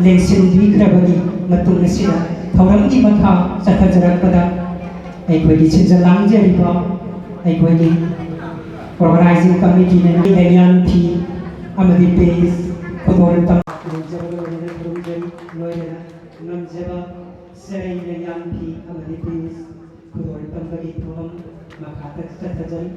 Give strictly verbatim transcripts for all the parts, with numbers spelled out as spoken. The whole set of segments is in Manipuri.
ꯂꯦꯡꯁꯤꯟꯕꯤꯈ꯭ꯔꯕꯒꯤ ꯃꯇꯨꯡ ꯑꯁꯤꯗ ꯊꯧꯔꯝꯒꯤ ꯃꯈꯥ ꯆꯠꯊꯖꯔꯛꯄꯗ ꯑꯩꯈꯣꯏꯒꯤ ꯁꯤꯟꯖ ꯂꯥꯡꯖꯔꯤꯕ ꯑꯩꯈꯣꯏꯒꯤ organizing committeeꯅ ꯂꯦꯡꯌꯥꯟ ꯐꯤ ꯑꯃꯗꯤ ꯄꯦꯁ ꯈꯨꯗꯣꯜ ꯇꯝꯖꯔꯒ ꯂꯣꯏꯅꯅ ꯈꯨꯔꯨꯝꯖꯔꯤ꯫ ꯂꯣꯏꯅꯅ ꯉꯝꯖꯕ ꯁꯦꯔꯩ ꯂꯦꯡꯌꯥꯟ ꯐꯤ ꯑꯃꯗꯤ ꯄꯦꯁ ꯈꯨꯗꯣꯜ ꯇꯝꯕꯒꯤ ꯊꯧꯔꯝ ꯃꯈꯥ ꯆꯠꯊꯖꯔꯤ꯫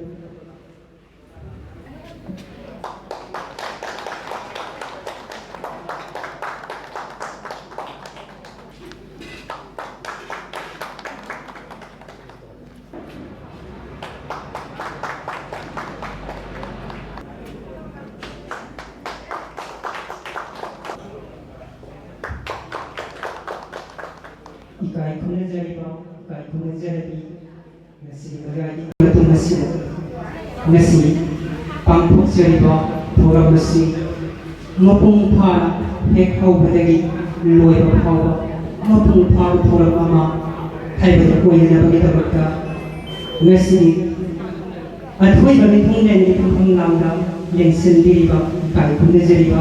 ꯏꯀꯥꯏ ꯈꯨꯝꯅꯖꯔꯤꯕ, ꯏꯀꯥꯏ ꯈꯨꯝꯅꯖꯔꯕꯤ, ꯉꯁꯤꯒꯤ ꯃꯌꯥꯏꯒꯤ ꯃꯇꯨꯡ ꯑꯁꯤꯗ ꯉꯁꯤ ꯄꯥꯡꯊꯣꯛꯆꯔꯤꯕ ꯊꯧꯔꯝ ꯑꯁꯤ ꯃꯄꯨꯡ ꯐꯥꯅ ꯍꯦꯛ ꯍꯧꯕꯗꯒꯤ ꯂꯣꯏꯕ ꯐꯥꯎꯕ ꯃꯄꯨꯡ ꯐꯥꯕ ꯊꯧꯔꯝ ꯑꯃ ꯍꯥꯏꯕꯗꯨ ꯑꯣꯏꯅꯅꯕꯒꯤꯗꯃꯛꯇ ꯉꯁꯤ ꯑꯊꯣꯏꯕ ꯃꯤꯊꯨꯡꯂꯦꯟꯒꯤ ꯐꯝꯐꯝ ꯂꯥꯡꯗ ꯂꯦꯡꯁꯤꯟꯕꯤꯔꯤꯕ, ꯏꯀꯥꯏ ꯈꯨꯝꯅꯖꯔꯤꯕ,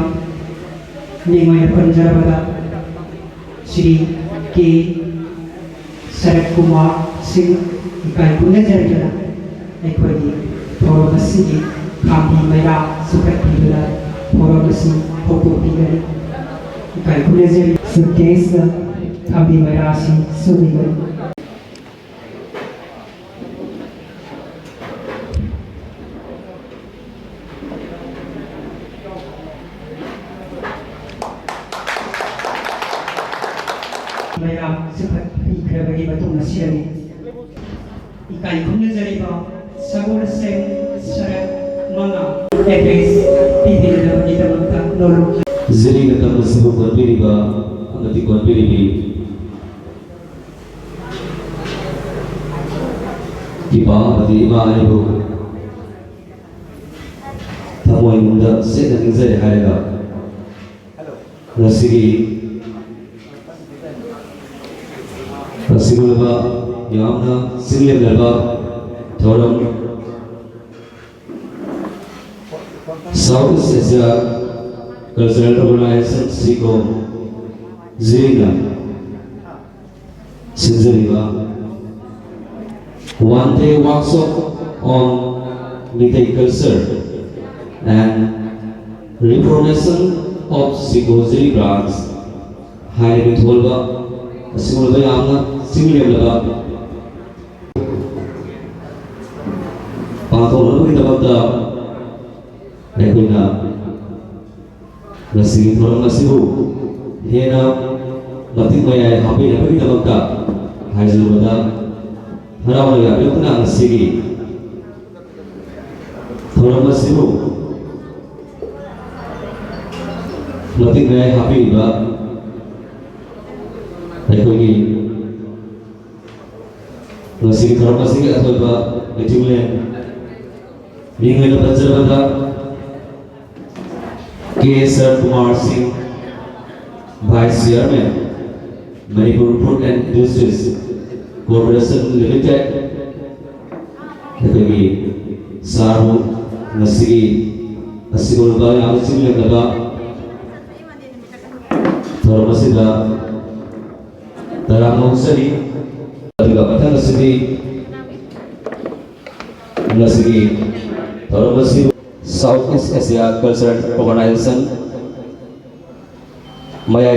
ꯃꯤꯡ ꯑꯣꯏꯅ ꯄꯟꯖꯔꯕꯗ ꯁ꯭ꯔꯤ ꯀꯦ ꯁꯔꯠ ꯀꯨꯃꯥꯔ ꯁꯤꯡ, ꯏꯀꯥꯏ ꯈꯨꯝꯅꯖꯔꯛꯇꯨꯅ ꯑꯩꯈꯣꯏꯒꯤ ꯊꯧꯔꯝ ꯑꯁꯤꯒꯤ ꯈꯥꯝꯕꯤ ꯃꯩꯔꯥ ꯆꯤꯡꯈꯠꯄꯤꯗꯨꯅ ꯊꯧꯔꯝ ꯑꯁꯤ ꯍꯧꯗꯣꯛꯄꯤꯒꯅꯤ꯫ ꯏꯀꯥꯏ ꯈꯨꯝꯅꯖꯔꯤ꯫ ꯁꯨꯠꯀꯦꯁꯅ ꯈꯥꯝꯕꯤ ꯃꯩꯔꯥ ꯑꯁꯤ ꯁꯨꯕꯤꯒꯅꯤ꯫ ꯃꯌꯥꯝ ꯆꯤꯡꯈꯠꯄꯤꯈ꯭ꯔꯕꯒꯤ ꯃꯇꯨꯡ ꯑꯁꯤꯗꯅꯤ ꯏꯀꯥꯏ ꯈꯨꯝꯅꯖꯔꯤꯕ ꯁꯒꯣꯜꯁꯦꯝ ꯁꯔꯠ ꯃꯉꯥ ꯑꯦꯗ꯭ꯔꯦꯁ ꯄꯤꯕꯤꯅꯕꯒꯤꯗꯃꯛꯇ ꯅꯣꯂꯨꯛ ꯖꯤꯔꯤꯅ ꯇꯝꯕꯁꯤꯕꯨ ꯀꯣꯟꯕꯤꯔꯤꯕ ꯑꯃꯗꯤ ꯀꯣꯟꯕꯤꯔꯤꯕꯤ ꯏꯄꯥ ꯑꯃꯗꯤ ꯏꯃꯥ ꯑꯅꯤꯕꯨ ꯊꯃꯣꯏꯅꯨꯡꯗ ꯆꯦꯠꯅ ꯅꯤꯡꯖꯔꯤ ꯍꯥꯏꯔꯒ ꯉꯁꯤꯒꯤ ꯑꯁꯤꯒꯨꯝꯂꯕ ꯌꯥꯝꯅ ꯆꯤꯡꯂꯦꯝꯂꯕ ꯊꯧꯔꯝ South East Asia Cultural Organization, ꯁꯤꯀꯣꯝ, ꯖꯤꯔꯤꯅ ꯁꯤꯟꯖꯔꯤꯕ One Day Workshop on Meitei Culture and Reformation of Sigo Jiri Branch ꯍꯥꯏꯅ ꯃꯤꯡꯊꯣꯜꯕ ꯑꯁꯤꯒꯨꯝꯂꯕ ꯌꯥꯝꯅ ꯆꯤꯡꯂꯦꯝꯂꯕ ꯄꯥꯡꯊꯣꯛꯅꯕꯒꯤꯗꯃꯛꯇ ꯑꯩꯈꯣꯏꯅ ꯉꯁꯤꯒꯤ ꯊꯧꯔꯝ ꯑꯁꯤꯕꯨ ꯍꯦꯟꯅ ꯃꯇꯤꯛ ꯃꯌꯥꯏ ꯍꯥꯞꯄꯤꯅꯕꯒꯤꯗꯃꯛꯇ ꯍꯥꯏꯖꯕꯗ ꯍꯔꯥꯎꯅ ꯌꯥꯕꯤꯔꯛꯇꯨꯅ ꯉꯁꯤꯒꯤ ꯊꯧꯔꯝ ꯑꯁꯤꯕꯨ ꯃꯇꯤꯛ ꯃꯌꯥꯏ ꯍꯥꯞꯄꯤꯔꯤꯕ ꯑꯩꯈꯣꯏꯒꯤ ꯉꯁꯤꯒꯤ ꯊꯧꯔꯝ ꯑꯁꯤꯒꯤ ꯑꯊꯣꯏꯕ ꯂꯩꯊꯤꯡꯂꯦꯟ ꯃꯤꯡ ꯑꯣꯏꯅ ꯄꯟꯖꯕꯗ ꯀꯦ ꯁꯔ ꯀꯨꯃꯥꯔ ꯁꯤꯡ, Vice Chairman, Manipur Fruit and Industries Corporation Limited, ꯑꯩꯈꯣꯏꯒꯤ ꯁꯥꯔꯕꯨ ꯉꯁꯤꯒꯤ ꯑꯁꯤꯒꯨꯝꯂꯕ ꯌꯥꯝꯅ ꯆꯤꯡꯂꯦꯝꯂꯕ ꯊꯧꯔꯝ ꯑꯁꯤꯗ ꯇꯔꯥꯝꯅ ꯑꯣꯛꯆꯔꯤ꯫ ꯑꯗꯨꯒ ꯃꯊꯪ ꯑꯁꯤꯗꯤ ꯉꯁꯤꯒꯤ ꯊꯧꯔꯝ ꯑꯁꯤ South East Asia Cultural Organization ꯃꯌꯥꯏ